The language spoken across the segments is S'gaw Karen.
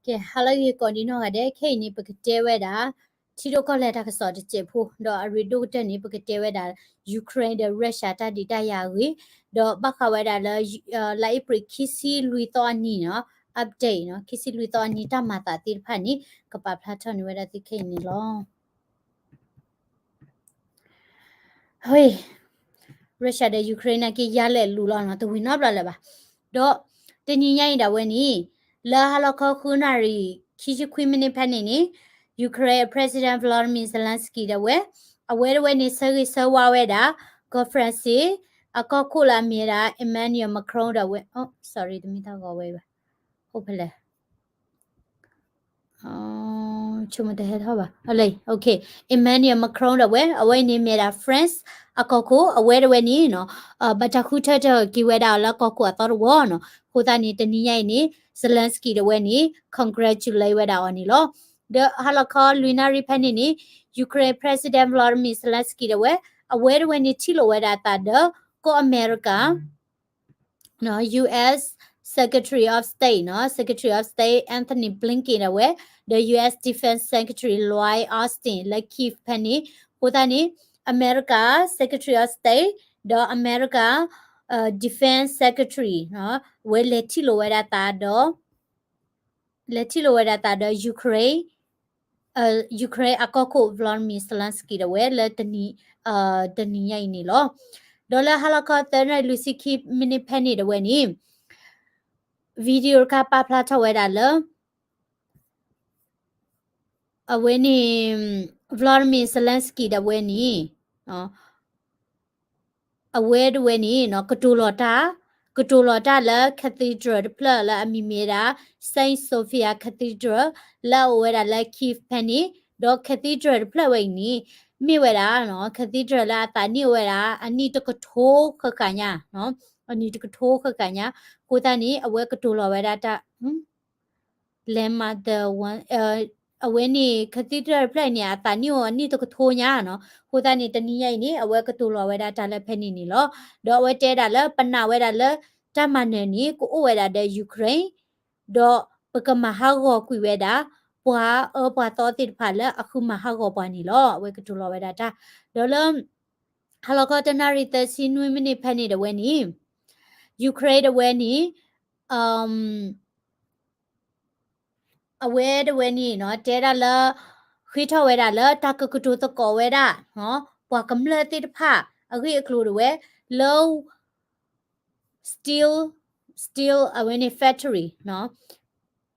ကဲ ဟါလၢအဂ့ၤကိးဒံနီၢ်ဂၤဒဲး, ခဲအံၤန့ၣ် ပကတဲဝဲဒၣ် ထံဒိၣ်ကီၢ်လဲၢ်တၢ်ကစီၣ်တစဲးဖိ, ဒီးအရ့ဒိၣ်ကတၢၢ်န့ၣ် ပကတဲဝဲဒၣ် Ukraine ဒီး Russia တၢ်ဒုးတၢ်ယၤအဂ့ၢ်, ဒီးဘၣ်ဃးဝဲဒၣ်လၢ လါအ့ဖြ့ၣ်ခံဆံလွံၢ်သီအနံၤနီၤ update နီၤ ခံဆံလွံၢ်သီအနံၤတၢ်မၤသးသ့ၣ်တဖၣ်န့ၣ် ကပာ်ဖျါထီၣ်န့ၢ်ဝဲဒၣ်သုခဲအံၤန့ၣ်လီၤ. ဟဲ Russia ဒီး Ukraine နာ်က့ ယါလဲၣ်လူၤလီၤနီၤ တဝံၤနီတဘျီလၢၤဘၣ်. ဒီးတနံၤညါအံၤဒၣ်ဝဲန့ၣ် လၢဟါလီၤခီဃုနၣ်ရံၣ် ခံဆံခွံမံးနံးဖဲန့ၣ်န့ၣ် Ukraine President Volodymyr Zelenskyy ဒၣ်ဝဲ အဝဲတဝဲန့ၣ် ဆၢဂ့ၤဆၢဝါဝဲဒၣ် ကီၢ် France အကီၢ်ခိၣ်လၢအမ့ၢ်ဝဲဒၣ် Emmanuel Macron ဒၣ်ဝဲ sorry တမ့ၢ်တၢ်ဂီၤဝဲဘၣ် အိၣ်ဖဲလဲၣ် ဆိကမိၣ်တဟဲထီၣ်ဘၣ် အလၢ Emmanuel Macron ဒၣ်ဝဲ အဝဲန့ၣ်မ့ၢ်ဒၣ် France အကီၢ်ခိၣ် အဝဲတဝဲန့ၣ်နီၤ ဘၣ်တၢ်ဃုထၢထီၣ်က့ၤဝဲဒၣ်အီၤလၢကီၢ်ခိၣ်အသီတဝီနီၤ အဃိသတးန့ၣ် တနံၤညါအံၤန့ၣ် Zelenskyy တဝဲန့ၣ် congratulate ဝဲဒၣ်အီၤန့ၣ်လီၤ. ဒီးဟါလီၤခီလွံၢ်နၣ်ရံၣ်ဖဲန့ၣ်န့ၣ် Ukraine President Volodymyr Zelenskyy ဒၣ်ဝဲ အဝဲတဝဲန့ၣ်ထံၣ်လိာ်ဝဲဒၣ်အသးဒီး ကီၢ်အမဲရကၤ US Secretary of State နီၤ Secretary of State Antony Blinken ဒၣ်ဝဲ ဒီး US Defense Secretary Lloyd Austin လၢ Kyiv ဖဲန့ၣ် အဃိသတးန့ၣ် အမဲရကၤ Secretary of State ဒီးအမဲရကၤ Defense Secretary နီၤ အဝဲလဲၤထံၣ်လိာ်ဝဲဒၣ်အသးဒီး လဲၤထံၣ်လိာ်ဝဲဒၣ်အသးဒီး Ukraine Ukraine အကီၢ်ခိၣ် Volodymyr Zelenskyy ဒၣ်ဝဲလၢ တနံၤညါအံၤန့ၣ်လီၤ. ဒီးလၢဟါလီၤခီသၢနၣ်ရံၣ်လွံၢ်ဆံခံမံးနံးဖဲန့ၣ်ဒၣ်ဝဲန့ၣ် video တခါပာ်ဖျါထီၣ်ဝဲဒၣ်လၢ အဝဲန့ၣ် Volodymyr Zelenskyy ဒၣ်ဝဲန့ၣ် အဝဲတဝဲန့ၣ် ကတိၤလီၤတၢ် ကတိၤလီၤတၢ်လၢ cathedral တဖျၢၣ်လၢအမံၤမ့ၢ်ဝဲဒၣ် Saint Sophia Cathedral လၢအအိၣ်ဝဲဒၣ်လၢ Kyiv ဖဲန့ၣ် ဒီး cathedral တဖျၢၣ်ဝဲအံၤန့ၣ် မ့ၢ်ဝဲဒၣ် cathedral လၢအသးနံၣ်အိၣ်ဝဲဒၣ် အနံၣ်တကထိဃၣ်ဃၣ်ညါ အနံၣ်တကထိဃၣ်ဃၣ်ညါ အဃိသတးန့ၣ် အဝဲကတိၤလီၤဝဲဒၣ်တၢ် လဲၤမၤ အဝဲန့ၣ် cathedral တဖျၢၣ်အံၤန့ၣ် အသးနံၣ်အိၣ်အနံၣ်တကထိညါနီၤ အဃိသတးန့ၣ် တနံၤညါအံၤန့ၣ် အဝဲကတိၤလီၤဝဲဒၣ်တၢ်လၢဖဲန့ၣ်န့ၣ်လီၤ. ဒီးအဝဲတဲဒၣ်လၢ ပနာ်ဝဲဒၣ်လၢ တၢ်မၤနၢၤန့ၣ် ကအိၣ်ဝဲဒၣ်ဒီး Ukraine ဒီးပကမၤဟးဂီၤကွံာ်ဝဲဒၣ် ပှၤအၢပှၤသီသ့ၣ်တဖၣ်လၢအဃုမၤဟးဂီၤပှၤန့ၣ်လီၤ. အဝဲကတိၤလီၤဝဲဒၣ်တၢ် ဒီးလၢ ဟါလီၤခီတနၣ်ရံၣ်သၢဆံနွံမံးနံးဖဲန့ၣ်ဒၣ်ဝဲန့ၣ် Ukraine ဒၣ်ဝဲန့ၣ် အဝဲတဝဲန့ၣ်နီၤ တဲဒၣ်လၢ ဃ့ထီၣ်ဝဲဒၣ်လၢတၢ်ကကတိၤသကိးဝဲဒၣ် ပှၤကမျၢၢ်သ့ၣ်တဖၣ် အဂ့ၢ်အကျိၤဒၣ်ဝဲ လၢ steel steel အဝဲန့ၣ် factory နီၤ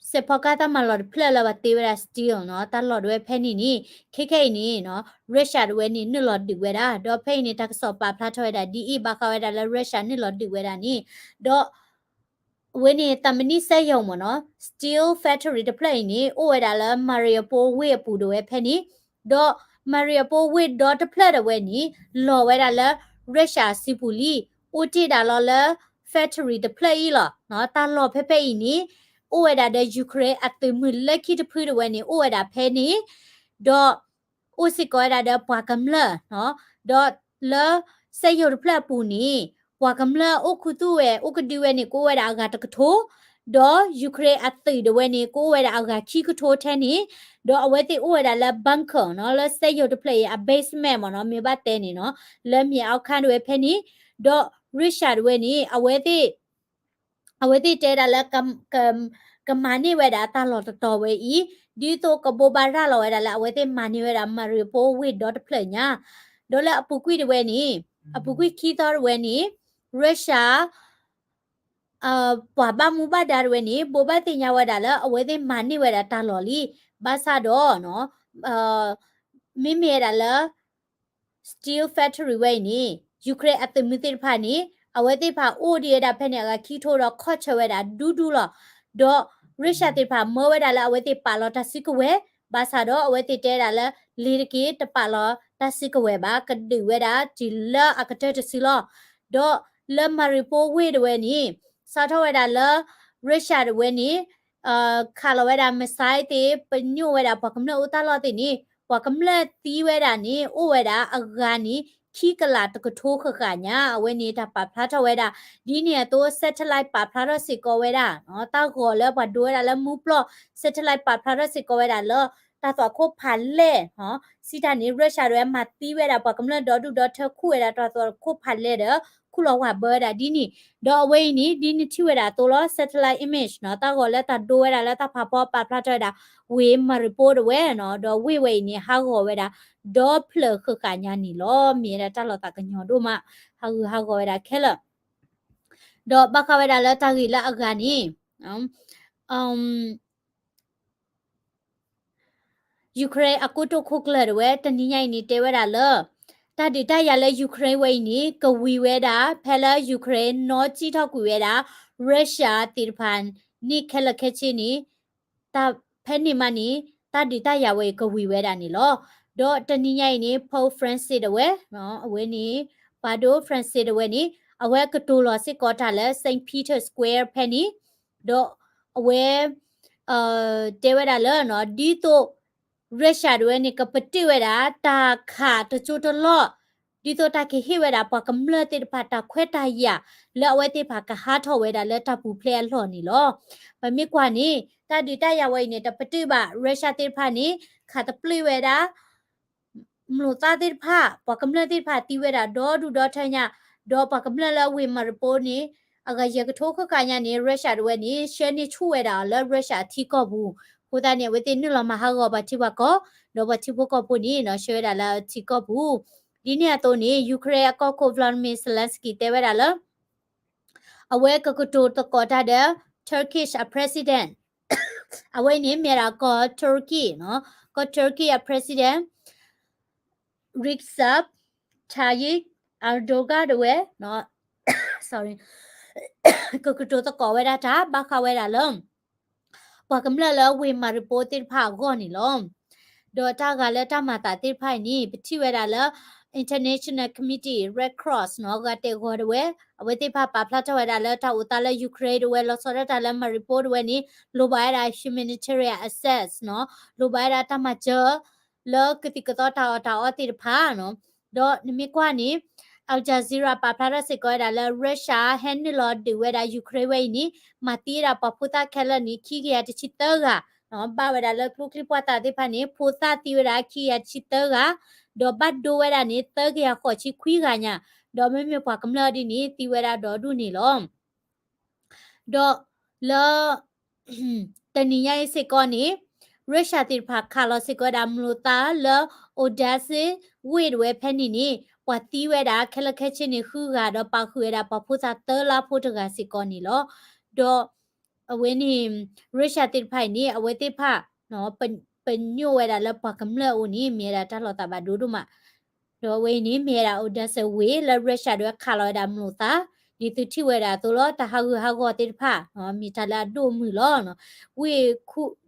စဲးဖီကၢ်တၢ်မၤလီၢ်တဖျၢၣ်လၢပှၤသ့ဝဲဒၣ် steel နီၤ တၢ်လီၢ်ဒၣ်ဝဲဖဲန့ၣ်န့ၣ် ခဲခဲအံၤန့ၣ်နီၤ Russia ဒၣ်ဝဲန့ၣ် နုာ်လီၤဒုးဝဲဒၣ် ဒီးဖဲအံၤန့ၣ် တၢ်ကစီၣ်ပာ်ဖျါထီၣ်ဝဲဒၣ် ဒ်အံၤ ဘၣ်ဃးဝဲဒၣ်လၢ Russia နုာ်လီၤဒုးဝဲဒၣ်န့ၣ် ဒီး အဝဲန့ၣ် သးမံနံၣ်စက်ရုံမ့ၢ်နီၤ steel factory တဖျၢၣ်အံၤန့ၣ် အိၣ်ဝဲဒၣ်လၢ Mariupol ဝ့ၢ်အပူၤဒၣ်ဝဲဖဲန့ၣ် ဒီး Mariupol ဝ့ၢ်ဒီတဖျၢၣ်ဒၣ်ဝဲန့ၣ် လီၤဝဲဒၣ်လၢ Russia စုပူၤလံ အိၣ်တ့ၢ်ဒၣ်လီၤလၢ factory တဖျၢၣ်အံၤလီၤ. တၢ်လီၢ်ဖဲဖဲအံၤန့ၣ် အိၣ်ဝဲဒၣ်ဒီး Ukraine အသုးမုၢ်လၢခံတဖုဒၣ်ဝဲန့ၣ် အိၣ်ဝဲဒၣ်ဖဲန့ၣ် ဒီး အိၣ်စ့ၢ်ကီးဝဲဒၣ်ဒီးပှၤကမျၢၢ် ဒီးလၢ စက်ရုံတဖျၢၣ်အပူၤန့ၣ် ပှၤကမျၢၢ်အိၣ်ခူသူၣ်ဝဲ အိၣ်ကဒုဝဲန့ၣ် ကအိၣ်ဝဲဒၣ်အဂၤတကထိ ဒီး Ukraine အသုးဒၣ်ဝဲန့ၣ် ကအိၣ်ဝဲဒၣ်အဂၤခံကထိထဲန့ၣ် ဒီးအဝဲသ့ၣ်အိၣ်ဝဲဒၣ်လၢ bunker နီၤ လၢစက်ရုံတဖျၢၣ်အံၤ အ basement မ့ၢ်နီၤ မ့ၢ်ဘၣ်တဲန့ၣ်နီၤ လၢမ့ၢ် အောက်ခံ ဒၣ်ဝဲဖဲန့ၣ် ဒီး Russia ဒၣ်ဝဲန့ၣ် အဝဲသ့ၣ် အဝဲသ့ၣ်တဲဒၣ်လၢ ကမၤန့ၢ်ဝဲဒၣ်တၢ်လီၢ်တတီၤဝဲအံၤ ဒ်သိးကဘိးဘၣ်ရၤလီၤဝဲဒၣ်လၢအဝဲသ့ၣ်မၤန့ၢ်ဝဲဒၣ် Mariupol ဝ့ၢ်ဒီတဖျၢၣ်ညါ ဒီးလၢအပူၤကွံာ်ဒၣ်ဝဲန့ၣ် အပူၤကွံာ်ခံသီဒၣ်ဝဲန့ၣ် Russia ပှၤဘၣ်မူဘၣ်ဒါဒၣ်ဝဲန့ၣ် ဘိးဘၣ်သ့ၣ်ညါဝဲဒၣ်လၢအဝဲသ့ၣ်မၤန့ၢ်ဝဲဒၣ်တၢ်လီၢ်လံ ဘၣ်ဆၣ်ဒီး မ့မ့ၢ်ဝဲဒၣ်လၢ steel factory ဝဲအံၤန့ၣ် Ukraine အသုးမုၢ်သ့ၣ်တဖၣ်န့ၣ် အဝဲသ့ၣ်တဖၣ်အိၣ်ဒံးဝဲဒၣ်ဖဲန့ၣ် အဂၤခံကထိဒီးခီၣ်ဆၢဝဲဒၣ်ဒူဒူလီၤ. ဒီး Russia သ့ၣ်တဖၣ်မၢဝဲဒၣ်လၢအဝဲသ့ၣ်ပာ်လီၤတၢ်စုကဝဲၤ ဘၣ်ဆၣ်ဒီးအဝဲသ့ၣ်တဲဒၣ်လၢ လ့ၤတက့ၢ် တပာ်လီၤတၢ်စုကဝဲၤဘၣ် ကဒုးဝဲဒၣ်တုၤလၢအကတၢၢ်တစုလီၤ. ဒီးလၢ Mariupol ဝ့ၢ်ဒၣ်ဝဲန့ၣ် စးထီၣ်ဝဲဒၣ်လၢ Russia ဒၣ်ဝဲန့ၣ် ခးလီၤဝဲဒၣ် missile သ့ၣ် ပညိၣ်ဝဲဒၣ်ပှၤကမျၢၢ်အိၣ်တၢ်လီၢ်သ့ၣ်န့ၣ် ပှၤကမျၢၢ်သံဝဲဒၣ်န့ၣ် အိၣ်ဝဲဒၣ်အဂၤန့ၣ် ခံကလးတကထိဃၣ်ဃၣ်ညါ အဝဲန့ၣ်တၢ်ပာ်ဖျါထီၣ်ဝဲဒၣ် ဒ်န့ၣ်အသိး satellite ပာ်ဖျါထီၣ်စ့ၢ်ကီးဝဲဒၣ် တၢ်ဂီၤလၢပှၤဒိဝဲဒၣ်လၢမူပျီၢ် satellite ပာ်ဖျါထီၣ်စ့ၢ်ကီးဝဲဒၣ်လၢ တၢ်သွၣ်ခိၣ်ဖးလဲၢ် စံးတၢ်န့ၣ် Russia ဒၣ်ဝဲမၤသံဝဲဒၣ်ပှၤကမျၢၢ်ဒီဒူၣ်ဒီထၢ ခူၣ်ဝဲဒၣ်တၢ်သွၣ်ခိၣ်ဖးလဲၢ်ဒီး ခူၣ်လီၤဝၢ်ဘၢဝဲဒၣ်ဒ်န့ၣ် ဒီးအဝဲအံၤန့ၣ် ဒ်နထံၣ်ဝဲဒၣ်အသိးလီၤ satellite image နီၤ တၢ်ဂီၤလၢတၢ်ဒိဝဲဒၣ်လၢတၢ်ဖးဖီပာ်ဖျါထီၣ်ဝဲဒၣ် ဝ့ၢ် Mariupol ဒၣ်ဝဲနီၤ ဒီးဝ့ၢ်ဝဲအံၤန့ၣ် ဟးဂီၤဝဲဒၣ် ဒီဖျၢၣ်ဃၣ်ဃၣ်ညါန့ၣ်လီၤ. မ့ၢ်ဝဲဒၣ်တၢ်လီၤသးကညီၤဒိၣ်မး ဟးဂူာ်ဟးဂီၤဝဲဒၣ်ခဲလၢာ် ဒီးဘၣ်ဃးဝဲဒၣ်လၢတၢ်ဂ့ၢ်လၢအဂၤန့ၣ် Ukraine အကိတိာ်ခိၣ်ကျၢၢ်ဒၣ်ဝဲ တနံၤညါအံၤန့ၣ် တဲဝဲဒၣ်လၢ တၢ်ဒုးတၢ်ယၤလၢ Ukraine ဝဲအံၤန့ၣ် ကဝံၤဝဲဒၣ် ဖဲလၢ Ukraine နီၣ်ကံၣ်ထီၣ်ကွံာ်ဝဲဒၣ် Russia သ့ၣ်တဖၣ်န့ၣ် ခဲလၢာ်ခဲဆ့န့ၣ် ဖဲန့ၣ်မးန့ၣ် တၢ်ဒုးတၢ်ယၤဝဲအံၤကဝံၤဝဲဒၣ်န့ၣ်လီၤ. ဒီးတနံၤညါအံၤန့ၣ် Pope Francis ဒၣ်ဝဲ အဝဲန့ၣ် ပှၤဒိၣ် Francis ဒၣ်ဝဲန့ၣ် အဝဲကတိၤလီၤစ့ၢ်ကီးတၢ်လၢ Saint Peter Square ဖဲန့ၣ် ဒီးအဝဲ တဲဝဲဒၣ်လၢ ဒ်သိး Russia ဒၣ်ဝဲန့ၣ် ကပတုာ်ဝဲဒၣ် တၢ်ခးတစိၢ်တလီၢ် ဒ်သိးတၢ်ကဟ့ၣ်ဝဲဒၣ်ပှၤကမျၢၢ်သ့ၣ်တဖၣ်တၢ်ခွဲးတၢ်ယာ် လၢအဝဲသ့ၣ်တဖၣ်ကဟးထီၣ်ဝဲဒၣ်လၢတၢ်ပူၤဖျဲးအလီၢ်န့ၣ်လီၤ. ပမ့ၢ်ကွၢ်န့ၣ် တၢ်ဒုးတၢ်ယၤဝဲအံၤန့ၣ် တပတုာ်ဘၣ် Russia သ့ၣ်တဖၣ်န့ၣ် ခးတပျုာ်ဝဲဒၣ် မျိာ်သၣ်သ့ၣ်တဖၣ် ပှၤကမျၢၢ်သ့ၣ်တဖၣ်သံဝဲဒၣ်ဒီဒူၣ်ဒီထၢညါ ဒီးပှၤကမျၢၢ်လၢဝ့ၢ် Mariupol န့ၣ် အဂၤယဲၢ်ကထိဃၣ်ဃၣ်ညါန့ၣ် Russia ဒၣ်ဝဲန့ၣ် ဆှၢန့ၢ်ဆူၣ်ဝဲဒၣ်အီၤလၢ Russia အထံကီၢ်ပူၤ အဃိသတးန့ၣ် အဝဲသ့ၣ်နုာ်လီၤမၤဟးဂီၤပှၤထံပှၤကီၢ် ဒီးပှၤထံဖိကီၢ်ဖိန့ၣ် ဆှၢဝဲဒၣ်လၢအထံကီၢ်ပူၤ ဒ်န့ၣ်အသိးန့ၣ် Ukraine အကီၢ်ခိၣ် Volodymyr Zelenskyy တဲဝဲဒၣ်လၢ အဝဲကကတိၤသကိးတၢ်ဒီး Turkish အ president အဝဲန့ၣ်မ့ၢ်ဒၣ်ကီၢ် Turkey နီၤ ကီၢ် Turkey အ president Recep Tayyip Erdogan ဒၣ်ဝဲ sorry ကကတိၤသကိးဝဲဒၣ်တၢ် ဘၣ်ဃးဝဲဒၣ်လၢ ပှၤကမျၢၢ်လၢဝ့ၢ် Mariupol သ့ၣ်တဖၣ်အဂီၢ်န့ၣ်လီၤ. ဒီးတၢ်ဂၤလၢတၢ်မၤသးသ့ၣ်တဖၣ်အံၤန့ၣ် ပထံၣ်ဝဲဒၣ်လၢ International Committee Red Cross နီၤ ဂၤတဲာ်ဂီၤဒၣ်ဝဲ အဝဲသ့ၣ်တဖၣ်ပာ်ဖျါထီၣ်ဝဲဒၣ်လၢတၢ်အိၣ်သးလၢ Ukraine ဒၣ်ဝဲ လီၤဆီဒၣ်တၢ်လၢ Mariupol ဒၣ်ဝဲန့ၣ် လိၣ်ဘၣ်ဝဲဒၣ် humanitarian access နီၤ လိၣ်ဘၣ်ဝဲဒၣ်တၢ်မၤစၢၤ လၢကသံၣ်ကသီတၢ်အီၣ်တၢ်အီသ့ၣ်တဖၣ်နီၤ ဒီးနမ့ၢ်ကွၢ်န့ၣ် Al Jazeera ပာ်ဖျါထီၣ်စ့ၢ်ကီးဝဲဒၣ်လၢ Russia ဟဲနုာ်လီၤဒုးဝဲဒၣ် Ukraine ဝဲအံၤန့ၣ် မၤသံဝဲဒၣ်ပှၤဖိသၣ်ခဲလၢာ်န့ၣ် ခံကယၤတဆံသၢဂၤ ဘၣ်ဝဲဒၣ်လၢကျိချံမျိာ်သၣ်သ့ၣ်တဖၣ်န့ၣ် ဖိသၣ်သံဝဲဒၣ်ခံကယၤတဆံသၢဂၤ ဒီးဘၣ်ဒိဝဲဒၣ်န့ၣ် သၢကယၤဃိးဆံခွံဂၤညါ ဒီးမ့မ့ၢ်ပှၤကမျၢၢ်ဒ်န့ၣ် သံဝဲဒၣ်ဒီဒူၣ်န့ၣ်လီၤ. ဒီးလၢ တနံၤညါအံၤစ့ၢ်ကီးန့ၣ် Russia သ့ၣ်တဖၣ်ခးလီၤစ့ၢ်ကီးဝဲဒၣ်မျိာ်သၣ်လၢ Odesa ဝ့ၢ်ဒၣ်ဝဲဖဲန့ၣ်န့ၣ် ပှၤသံဝဲဒၣ်ခဲလၢာ်ခဲဆ့န့ၣ်ဃုဂၤ ဒီးပာ်ဃုာ်ဝဲဒၣ်ပှၤဖိသၣ်သၢလါဖိတဂၤစ့ၢ်ကီးန့ၣ်လီၤ. ဒီးအဝဲန့ၣ် Russia သ့ၣ်တဖၣ်အံၤန့ၣ် အဝဲသ့ၣ်တဖၣ် ပညိၣ်ဝဲဒၣ်လၢပှၤကမျၢၢ်အအိၣ်န့ၣ် မ့ၢ်ဝဲဒၣ်တၢ်လီၤသးဘၣ်ဒိဒိၣ်မး ဒီးအဝဲအံၤန့ၣ် မ့ၢ်ဝဲဒၣ် Odesa ဝ့ၢ်လၢ Russia ဒၣ်ဝဲခးလီၤဝဲဒၣ်မျိာ်သၣ် ဒ်သုထံၣ်ဝဲဒၣ်အသိးလီၤ တၢ်ဟးဂူာ်ဟးဂီၤသ့ၣ်တဖၣ် မ့ၢ်တၢ်လၢအဒိၣ်အမုၢ်လီၤ. ဝ့ၢ်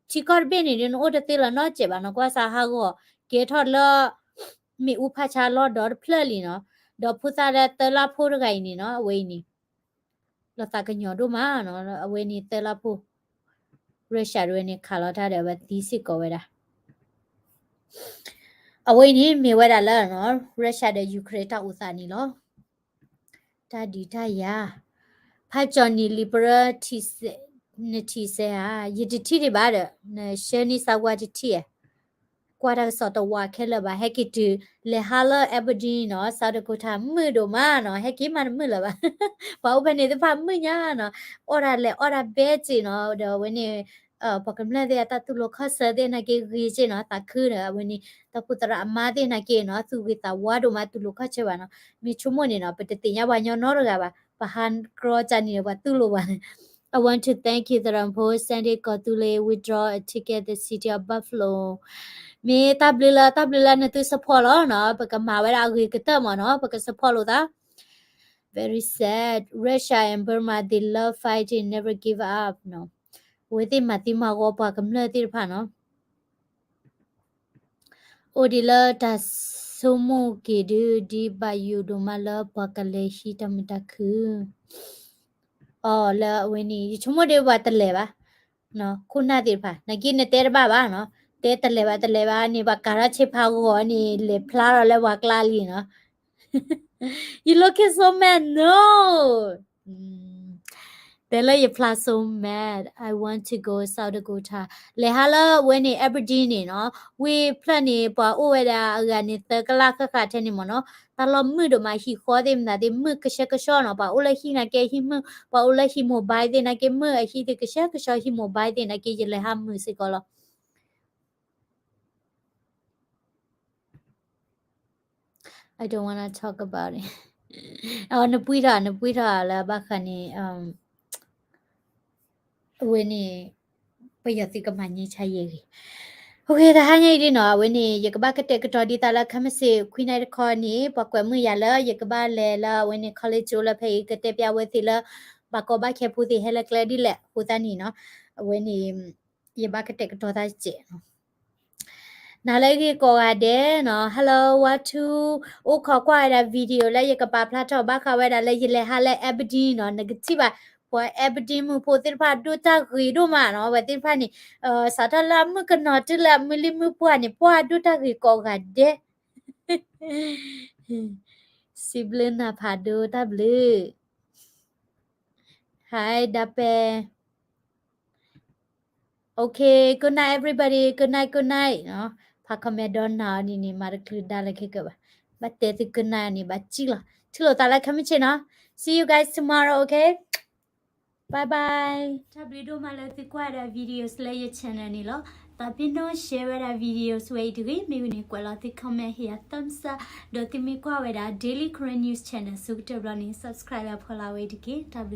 ထံကီၢ်တဘ့ၣ်န့ၣ် ဒ်နအိၣ်တသ့လီၤနီတစဲးဘၣ်နီၤ ကွၢ်စးဟးဂီၤ ကဲထီၣ်လၢ မ့ၣ်အူဖးဆါလီၤဒီတဖျၢၣ်လံနီၤ ဒီးဖိသၣ်လၢသၢလါဖိတဂၤအံၤန့ၣ်နီၤ အဝဲအံၤန့ၣ် လီၤသးကညီၤဒိၣ်မးနီၤ အဝဲန့ၣ်သၢလါဖိ Russia ဒၣ်ဝဲန့ၣ် ခးလီၤတၢ်ဒီးအဝဲသံစ့ၢ်ကီးဝဲဒၣ် အဝဲအံၤန့ၣ်မ့ၢ်ဝဲဒၣ်လၢ Russia ဒီး Ukraine တၢ်အိၣ်သးန့ၣ်လီၤ. တၢ်ဒုးတၢ်ယၤ ဖးကၠီၤနံၣ်လံာ်ပရၢ နထံၣ်စဲဧါ ယတထံၣ်ဒံးဘၣ်ဒီး နဆှၢန့ၢ်စၢ်ဝါတထံၣ်ဧါ ကွၢ်တၢ်ကစီၣ်တဝးခဲလၢာ်ဘၣ် ဟဲက့ၤတုၤ လဲၤဟးလၢ Aberdeen နီၤ South Dakota မုာ်ဒိၣ်မးနီၤ ဟဲက့ၤမးတမုာ်လၢၤဘၣ် ပှၤအိၣ်ဖဲန့ၣ်သ့ၣ်တဖၣ်မုာ်ညါနီၤ အီၣ်တၢ်လဲၤအီၣ်တၢ်ဘဲစ့ၢ်နီၤ ဒီးအဝဲန့ၣ် ပှၤကမျၢၢ်သ့ၣ်အတၢ်တူၢ်လိာ်ခီၣ်ဆၢသ့ၣ်နာ်က့ဂ့ၤစ့ၢ်နီၤ သးခုဒီးအဝဲန့ၣ် တၢ်ဖုသရၣ်အမါသ့ၣ်နာ်က့နီၤ သူၣ်ဂ့ၤသးဝါဒိၣ်မး တူၢ်လိာ်ခီၣ်ဆၢဘၣ်နီၤ မ့ၢ်ဆိကမိၣ်န့ၣ်နီၤ ပတသ့ၣ်ညါပှၤညီနီတဂၤဘၣ် ပဟးကြီကၢ်နံၣ်ဒီးပှၤတူၢ်လိာ်ဘၣ်န့ၣ် I want to thank you သရၣ်ဖိ Sandy ကီၢ်သူလ့ၤ withdraw a ticket the city of Buffalo မ့ၢ်တၢ်ဘျုးလၢ တၢ်ဘျုးလၢနသု support လီၤနီၤ ပကမၤဝဲဒၣ်အဂ့ၤကတၢၢ်မးနီၤ ပက support လိာ်သး Very sad. Russia and Burma, they love fighting, never give up နီၤ အဝဲသ့ၣ်မၤသံမၤဂီၤပှၤကမျၢၢ်သ့ၣ်တဖၣ်နီၤ အိၣ်ဒံးလၢတၢ်ဆိကမိၣ်က့ၤဒုး ဒ်ဘၣ်ယိၣ်ဒိၣ်မးလၢပှၤကလဲၤဟံးတၢ်မုာ်တၢ်ခုၣ် အီၤလၢအဝဲန့ၣ် ယဆိကမိၣ်ဒ်ပှၤတလဲၤဘၣ် ခိၣ်နၢ်သ့ၣ်တဖၣ် နာ်က့နတဲတဘၣ်ဘၣ်နီၤ တဲတလဲၤဘၣ်တလဲၤဘၣ်န့ၣ် ပှၤကၤထီၣ်ဆ့ဖးဂီၤန့ၣ် လဲၤဖျါထီၣ်လၢပှၤကျါလံနီၤ You looking so mad, no. တဲလၢယဖျါ so mad, I want to go South Dakota. လဲၤဟးလၢအဝဲန့ၣ် Aberdeen န့ၣ်နီၤ, ဝ့ၢ်ဖျၢၣ်န့ၣ် ပှၤအိၣ်ဝဲဒၣ်အဂၤန့ၣ် သၢကလးဃၣ်ဃၣ်ထဲန့ၣ်မ့ၢ်နီၤ, တၢ်လီၢ်မုာ်ဒိၣ်မး ဟံၣ်ဃီသ့ၣ်မတၤသ့ၣ် မုာ်ကဆှဲကဆှီနီၤ, ပှၤအိၣ်လၢဟံၣ်နာ်က့ဟံၣ်မုာ်, ပှၤအိၣ်လၢဟံၣ် mobile သ့ၣ်နာ်က့မုာ်, အဟံၣ်သ့ၣ်ကဆှဲကဆှီ ဟံၣ် mobile သ့ၣ်နာ်က့ ယလဲၤဟးမုာ်စ့ၢ်ကီးလီၤ. I don't wanna talk about it. နပှံထီၣ် နပှံထီၣ်လၢဘၣ်ဃးန့ၣ် အဝဲန့ၣ် ပယီၤသုးကမၤ ငြိမ်းချမ်းရေး ဂ့ၤ. အိၣ်ဂ့ၤ တဟါညါအံၤဒ်နီၤ အဝဲန့ၣ် ယကဘၣ်ကတဲာ်ကတီၤဒ်သိးလၢ ခဲမုၢ်ဆ့ၣ်ခွံနၣ်ရံၣ်တခီန့ၣ် ပှၤကွဲးမုာ်ယၤလၢ ယကဘၣ်လဲၤလၢအဝဲန့ၣ် college လၢဖဲအံၤ ကတဲပျးဝဲသ့ၣ်လၢ ဘၣ်ကီဘၣ်ခဲဖိသ့ၣ်ဟဲလၢကျဲဒ်လဲၣ် အဃိသတးန့ၣ်နီၤ အဝဲန့ၣ် ယဘၣ်ကတဲာ်ကတီၤသးစဲးနီၤ နၤလၢအဂ့ၤကိးဂၤဒဲးနီၤ Hello ဝါထူ အိၣ်ခိးကွၢ်ဝဲဒၣ် video လၢယကပာ်ဖျါထီၣ်ဘၣ်ဃးဝဲဒၣ်လၢယလဲၤဟးလၢ Aberdeen နီၤ နကထံၣ်ဘၣ် ပှၤ Aberdeen မုၣ်ဖိသ့ၣ်တဖၣ်ဒိၣ်တၢ်ဂ့ၤဒိၣ်မးနီၤ အဝဲသ့ၣ်တဖၣ်န့ၣ် စးထီၣ်လၢအမုၣ်ကနီၤတုၤလၢအမုၢ်လံၢ်မုၢ်ပှၢ်န့ၣ် ပှၤဒိၣ်တၢ်ဂ့ၤကိးဂၤဒဲး စံးဘျုးနၤဖးဒိၣ်တၢ်ဘျုး Hi ဒၣ်ပဲ Okay, good night everybody. Good night, good night နီၤ ဖး comment ဒီးနၤအီၤဒ်န့ၣ် မၤတချုးဒါလၢခဲကၢဘၣ် ဘၣ်တဲသု good night န့ၣ် ဘၣ်စံၣ်လီၤ ထံၣ်လိာ်သးလၢခဲမုၢ်ဆ့ၣ်နီၤ See you guys tomorrow, okay? Bye bye. တၢ်ဘျုးဒိၣ်မးလၢသုကွၢ်ဝဲဒၣ် videos လၢယ channel န့ၣ်လီၤ. သးပ့ၤနီၣ် share ဝဲဒၣ် videos ဝဲအံၤတဂ့ၤ မ့ၢ်ဝံၤန့ၣ် ကွဲးလီၤသု comment ဟ့ၣ်ယၤ thumbs up ဒီးသုမ့ၢ်ကွၢ်ဝဲဒၣ် Daily Karen News Channel ဆိကတၢၢ်ဘျီန့ၣ် subscribe လၢဖီလာ်ဝဲအံၤတက့ၢ်. တၢ်ဘျုး